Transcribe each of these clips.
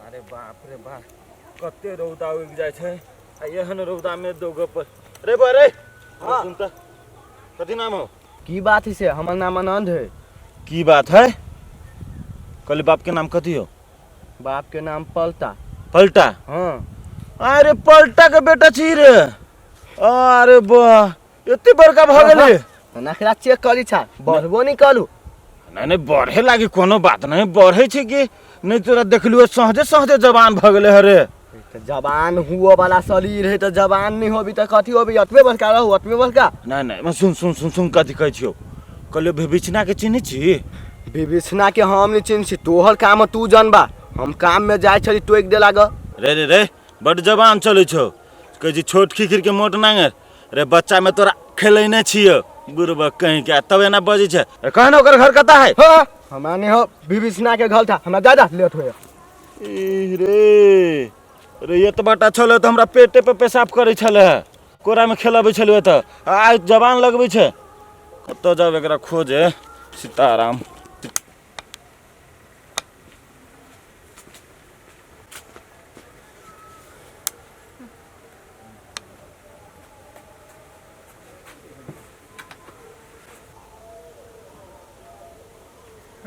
अरे बाप रे बाप, कते रौदा उगि जाइ छै आ एहन रौदामे दौगऽ पर। रे बा रे। हाँ। सुन तऽ, कथी नाम हौ? की बात है से? हमर नाम आनंद है। की बात है? कहली बाप के नाम कथी हो? बाप के नाम पलटा। पलटा? हाँ। अरे पलटा के बेटा छी रे। अरे वाह, एते बड़का भऽ गेलै। नखरा चेक करी छा, बढ़बो नहीं करू। नहीं नहीं, बढ़े लागी कोनो बात नहीं, बढ़े छै कि नहीं। तोरा देखलियो सहजे सहजे जवान भऽ गेलै हरे। तऽ जवान हुआ वाला शरीर है तऽ जवान नहीं होबी तऽ कथी होबी? अतबे बड़का रहू, अतबे बड़का। नहीं नहीं, सुन सुन सुन सुन, कथी कहै छियौ? कहलियो विभीषणा के चिन्है छी? विभीषणा के हम नहीं चिन्ह छी, तोहर काम तू जानबा। हम काम में जाय छली, टोक दे लाग। रे रे रे, बड जवान चलै छौ। कहै छी छोट खिखिर के मोट नांगर। रे बच्चा में तोरा खेलैने छियौ बुढ़बा कहीं के, तब एना बजै छै। रे कह ने, ओकर घर कतऽ है? हाँ, हमरा नहीं हो विभीषणा के घर था, हमरा ज्यादा लेट होया। ई रे रे, एतबाटा छलै तऽ हमरा पेटे पे पेशाब करै छलै हे, कोरामे खेलबै छलियै तऽ आइ जवान लगबै छै। कतऽ जाब एकरा खोजे? सीताराम।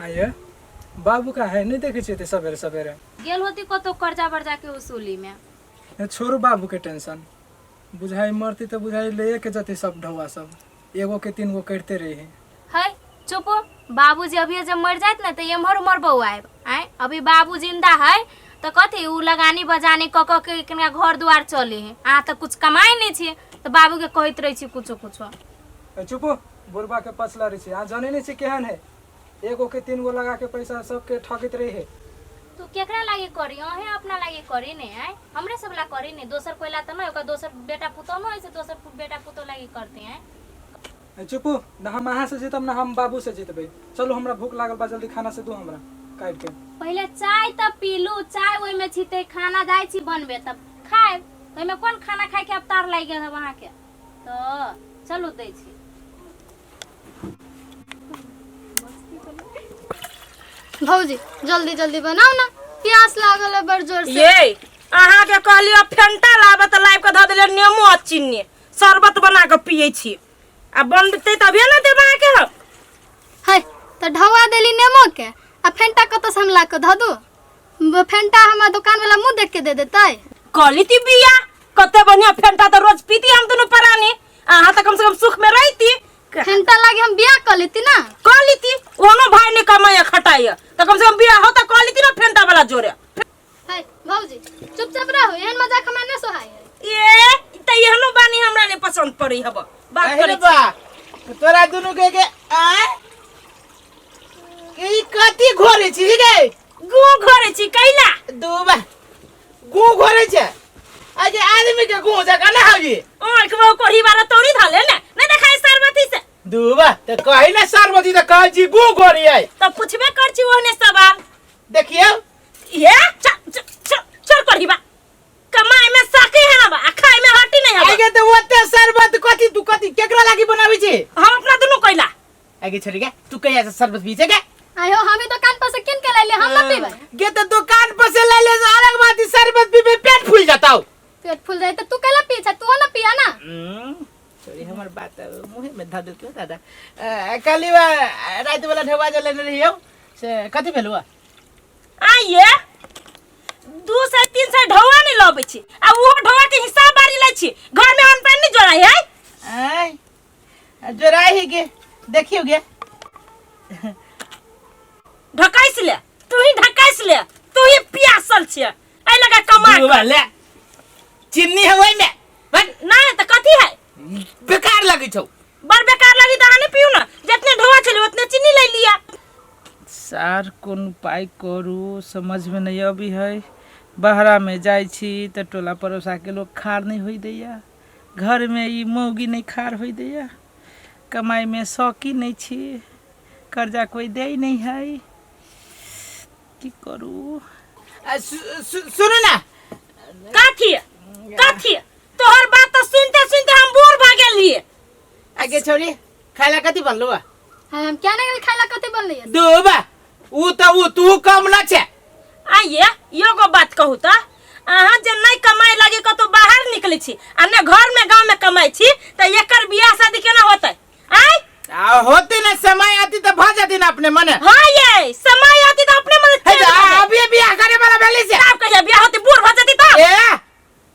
आइए बाबू का है नहीं देखे छियै सवेरे सवेरे। गेल होती कतौ कर्जा वर्जा के वसूली में। ए, छोड़ू बाबू के टेंशन। बुझाई मरती तऽ बुझाई ले के जती सब ढौआ सब एगो के तीन गो करिते रही। है चुप, बाबूजी अभी जब मर जात ना तऽ एम्हर उम्हर बौआएब। आँय, अभी बाबू जिंदा है तऽ कथी उ लगानी बजानी कऽ कऽ के कनिका घर दुआर चले है। अहाँ तऽ कुछ कमाइ नहीं छी तऽ बाबू के कहैत रहै छी कुछो कुछो। ए, चुपो, बुढ़बा के पछला रहै छी। अहाँ जानै नहीं छी केहन है, एगो के तीन गो लगा के पैसा सबके ठकैत रही है। तू केकरा लागे करी? अहें अपना लागे करी ने? आँय, हमरे सब ला करी ने, दोसर कोई ला तऽ नहीं। ओकर दोसर बेटा पुतोह न है से दोसर बेटा पुतोह लागे करते हैं। ए, चुपू, ना हम अहाँ से जीतब ना हम बाबू से जीतबै। चलू, हमरा भूख लागल बा, जल्दी खाना से दू हमरा काटि के। पहिले चाय तऽ पीलू, चाय ओहिमे छितै, खाना जाइ छी बनबे तब खायब। ओहिमे कोन खाना खाय के अवतार लागि गेल हब अहाँके? तऽ चलू, दै छी। भौजी, जल्दी जल्दी बनाओ ना, प्यास लागल है बड़ जोर से। ये अहाँ के कहलियो फेंटा लाबे तऽ लाबि कऽ धऽ देलियै नेमो आ चीनी, शरबत बना कऽ पियै छी। आ बनतै तभिए ने देब अहाँके हम। है तऽ ढौआ देली नेमो के, आ फेंटा कतऽ से हम ला कऽ धऽ दू? फेंटा हमरा दुकान वाला मुंह देख के दे देतै? कहली ती बिया कते बढ़िया फेंटा, तऽ रोज पीती हम दुनू प्राणी, अहाँ तऽ कम से कम सुख में रहती। फेंटा लागे हम बियाह कर लेती ना। कह लेती, ओनो भाई नहीं कमाया खटाया तऽ कम से कम बियाह हो तऽ कह लेती ना फेंटा वाला जोरे। है भौजी, चुपचाप रहो, एहन मजाक हमरा नहीं सोहाय है। ए त एहनो बानी हमरा नहीं पसंद पड़ी हब बात अरे करै छी। बा, तोरा दुनू के आय ई कथी घोरे छी गे? गु घोरे छी कैला? दूबा गु घोरे छै आगे आदमी के गु जका ना हवी। आंख में कोढ़ी बारा तोड़ी धले ने नहीं देखाई सरबती से। दूबा त कहि ना सरबती त कहै छी गु घोरी आई। त पूछबे कर छी ओहने सवाल। देखियो ये चल चल चल चल कोढ़ी बा कमाई में साकी है ना बा आ खाई में हटी नहीं है। आगे त ओते शरबत कथी तू कथी केकरा लागी बनाबै छी? हम अपना दुनू कैला। आगे छोड़ी गे, तू कहिया से शरबत पी छे गे? आयो, हम ही दुकान पर से किन के लाइले, हम ना पीबै। गे त दुकान पर से ले ले से अलग बात है, शरबत पीबे पेट फूल जाता। पेट फूल जाए त तू कैला पी छे? तू ना पिया ना। छोड़ी, हमर बात मुँहे में धऽ देलकै दादा। काली बा राति वाला ढेबा जे लेने रहियौ से कथी भेल हुआ? आइए 200 300 ढौआ नहीं लबै छी आ उहो ढौआ के हिसाब बारी लै छी, घर में अन्न पानि नहीं जोड़ाई है। आय जोड़ाई ही गे, देखियो गे। ढकाइस ले, तू ही ढकाइस ले, तू ही प्यासल छियै एहि लगा कमा दूबा ले चीनी है ओहि में बस। नहीं त कथी है? बेकार लगै छौ। बड़ बेकार लगी त अहाँ नहीं पियू ना, जितने ढौआ छलै उतने चीनी ले लिया। सार कोन उपाय करू समझमे नहि अबै है। बहरामे जाइ छी तऽ टोला पड़ोसाके लोक खार नहि होइ दैया, घरमे ई मौगी नहि खार होइ दैया, कमाइमे शौकी नहि छी, कर्जा कोइ दै नहि है, की करू? सुनू ना। कथी कथी? तोहर बात तऽ सुनते सुनते हम बूढ़ भऽ गेलियै। आगे छोरी, खाय ला कथी बनलो बा? हाँ, हम क्या नहीं खाइला कथी बनलै? दूबा ऊ त ऊ तू कम न छे। आइए एगो बात कहू तऽ अहाँ जे नहि कमाइ लागी कतौ बाहर निकलै छी आ ने घर में गाँव में कमाइ छी तऽ एकर बियाह शादी केना होतै आय आ होते ना समय आती तो भ जाती ना अपने मने हाँ ये समय आती तऽ अपने मने हे चलि तो जेतै। अभी बियाह करे वाला भेली से तब कहिया बियाह होतै बूढ़ भऽ जेतै तब ए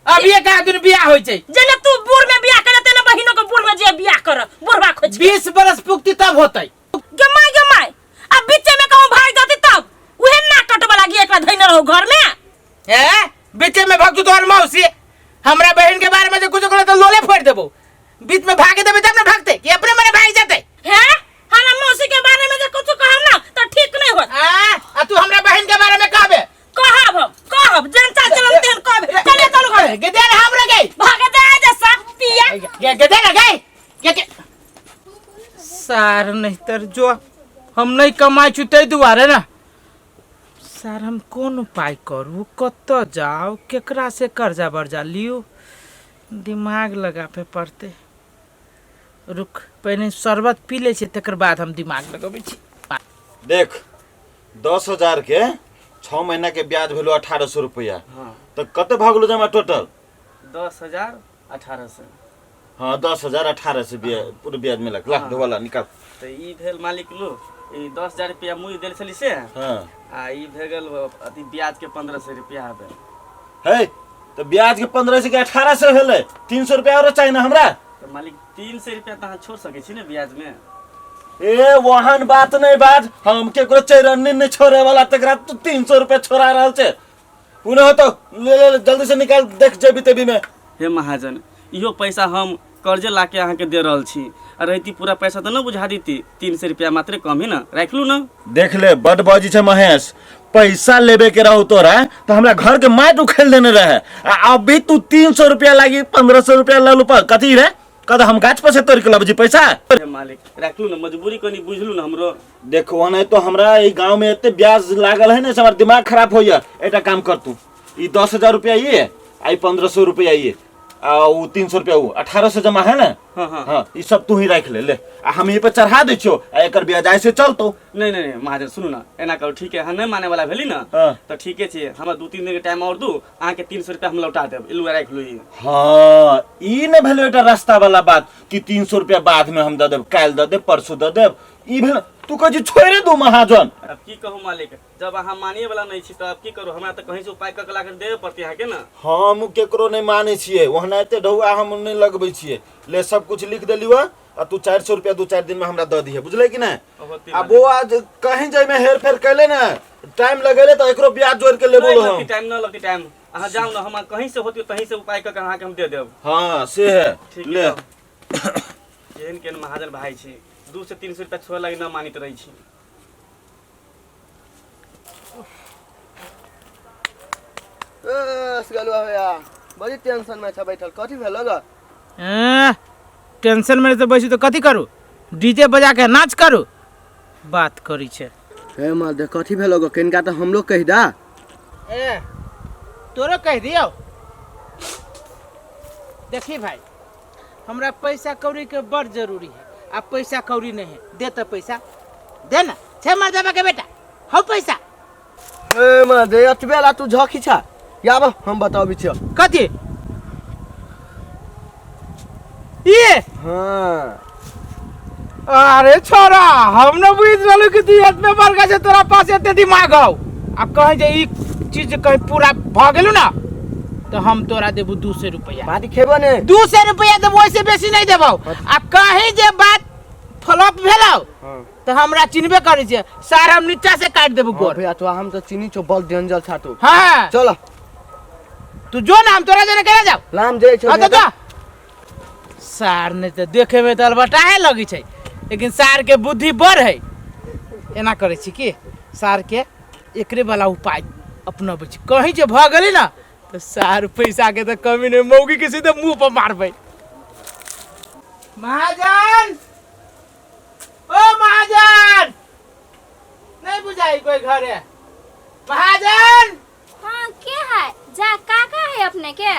अभी का दिन बियाह होई छै जेना तू बूढ़ में बियाह करे तेना बहिनो के बूढ़ में जे बियाह कर बूढ़वा खोज के। 20 बरस पुगती तब होतै गे माय गे माय अब बीचे में कहूँ भाग जाती तब उहे ना कटबा लागी एकरा धैने रहो घर में ए बीचे में भगतू तोहर मौसी हमरा बहन के बारे में जे कुछ करे तो लोले फोड़ देबो बीच में भागे देबे तब ना भागते कि अपने मने भाग जाते हैं हमरा मौसी के बारे में जे कुछ कहब ना तो ठीक नहीं होत आ आ तू हमरा बहन के बारे में कहबे कहब हम कहब जनता चलन तेहन कहब चले चलू घर गे दे ना हमरा गई भाग जाए जैसा पिया गे गे दे ना गई गे गे सार नहीं तर जो हम नहीं कमाई छु ताहि दुआरे ना सर हम कोन उपाय करू कतऽ जाउ केकरा से कर्जा बर्जा लियौ दिमाग लगाबे पड़तै रुक पहिने शरबत पी लै छी तकर बाद हम दिमाग लगबै छी देख 10,000 के 6 महीना के ब्याज भेलो 1800 रुपया। तो कते भऽ गेलो जमा टोटल? 10,1800। हाँ, 10,1800 पूरे ब्याज मिलक। ला ढोवाला निकाल। तऽ ई भेल मालिक लू ई 10,000 रुपया मुइ देल छली से। हाँ। आ ई भए गेल अथी ब्याज के 1500 रुपया भेल। है तो ब्याज के 1500 के 1800 भेलै, 300 रुपया औरो चाही ना हमरा। तऽ मालिक 300 रुपया तऽ अहाँ छोड़ सकै छी ने ब्याज में? ए वहन बात नहीं बाज, हम केकरो चैरन्नी नहीं छोड़े वाला, तकरा तू 300 रुपया छोड़ा रहल छे। उन्हें हो तो ले ले ले, जल्दी से निकाल देख जेबी तेबी में। हे महाजन इहो पैसा हम कर्जे लाके अहाँके दे रहल छी आ रहिती पूरा पैसा तऽ नहि बुझा देती 300 रुपया मात्रे कम ही ना राखि लू ना। देख ले बड बजी छे महेश, पैसा लेबे के रहू तोरा तो हमरा घर के माटि उखेल देने रहे आ अभी तू 300 रुपया लागी 1500 रुपया लऽ लू पर कथी रे कद हम गाछ पर से तोड़ के लबजी पैसा। हे मालिक राखलू ना मजबूरी कनी बुझलू ना हमरो। देखो नहीं तो हमरा ई गांव में एते ब्याज लागल है ना से हमर दिमाग खराब होइया। एकटा काम कर तू ई 10,000 रुपया ये आ ई 1500 रुपया ये आ उ 300 रुपया उ 1800 जमा है ना। हाँ, हाँ। हाँ, ई सब तू ही राख ले ले आ हम ये पे चढ़ा दै छियो आ एकर ब्याज ऐसे चलतो। नहीं नहीं नहीं महाजन सुनू ना एना करू ठीक है अहाँ नहीं माने वाला भेली ना। हाँ। तो ठीके छै हमरा 2-3 दिन के टाइम और दू अहाँके 300 रुपया हम लौटा देब इलू राखि लू ई। हाँ ई नहीं भेलै एकटा रास्ता वाला बात कि 300 रुपया बाद में हम दऽ देब काल्हि दऽ देब परसू दऽ देब ई भेल तू कहै छी छोड़े दू महाजन। अब की कहू मालिक जब अहाँ मानिए वाला नहीं छी तऽ अब की करू हमरा तऽ कहीं से उपाय कऽ के लाके देबे पड़तै अहाँके ना। हम केकरो नहीं मानै छियै ओहना एते ढौआ हम नहीं लगबै छियै। ले सब कुछ लिख देलियौ आ तू 400 रुपया 2-4 दिन में हमरा दऽ दिहे बुझलै कि नहीं? होती आ बौआ जे कहीं जाइमे हेर फेर कैले ना टाइम लगेले तऽ एकरो ब्याज जोड़ के लेबो नहीं हम। लगती टाइम न लगती टाइम अहाँ जाउ ना हम कहीं से होती तहीं से उपाय कऽ के अहाँके हम दे देब। हाँ से है ठीक ले। है केहन केहन महाजन भाई छी 200 से 300 रुपया छोड़े लागी न मानित रहै छी। ए, गलुआ भैया बड़ी टेंशन में छ बैठल कथी भेल ग? टेंशन में तो बैसू तो कथी करू डीजे बजा के नाच करू बात करी छे। हे मर्दे कथी भेल ग? कनिका तऽ हमरो कहि दा। ए तोरो कहि दियौ। देखी भाई हमरा पैसा कौड़ी के बड़ जरूरी है आ पैसा कौड़ी नहीं है दे तो पैसा दे ना छे मर्दबा के बेटा हौ पैसा। हे मर्दे एतबे ला तू झखी छा याब हम बताबी छियौ। कथी ये? हाँ। अरे छोरा हम न बुझ रहलु कि तू एतबे बड़का छै तोरा पास एते दिमाग हौ आ कहीं जे ई चीज कहीं पूरा भ गेलु ना तो हम तोरा देबू 200 रुपया। पार्टी खेबो ने? 200 रुपया देबू ओइसे बेसी नहीं देबौ आ कहीं जे बात फ्लॉप भेलौ हाँ। तो हमरा चिन्हबे करै छै सार हम नीचा से काटि देबू हाँ गोर। भैया तो हम तो चिन्ही छौ बड़ डेंजर छा तू। हाँ। चल तू जो ना हम तोरा जने केना जाऊ? लाम जाइ छौ हाँ तो भैया। जा। सार ने तो देखे में तो अलबटाहे लगी छै लेकिन सार के बुद्धि बड़ है। एना करै छी कि सार के एकरे वाला उपाय अपनबै छी कहीं जे भऽ गेलै ना तो सार पैसा के तो कमी नहीं मौगी के सीधे मुंह पर मारबै। महाजन ओ महाजन नहीं बुझाई कोई घरे महाजन। हाँ के है जा काका है अपने के?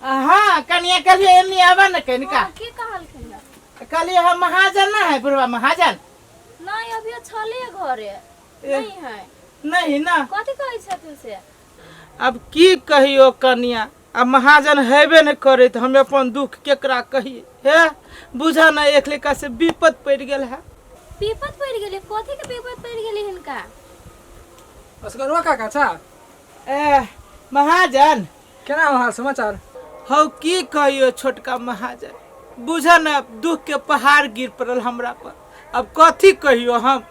हाँ कनिया कहलिए एमनी आवा न कनिका। हाँ, की कहलखिन? कहलिए हम महाजन ना है बुढ़वा महाजन। नहीं अभी छले घरे नहीं है। नहीं ना। कथी कहै छथिन से? अब की कहियो कनिया, अब महाजन हेबे नहीं करे तो हम अपन दुख केकरा कहिए? हे बुझा ना, एक लेखा से विपद पड़ गेल है। विपद पड़ि गेलै? कथी के विपद पड़ि गेलै हिनका? असगरवा काका छा। ए महाजन, केना हो हाल समाचार? हौ की कहियो छोटका महाजन, बुझा ना दुख के पहाड़ गिर पड़ल हमरा पर, अब कथी कहियो हम।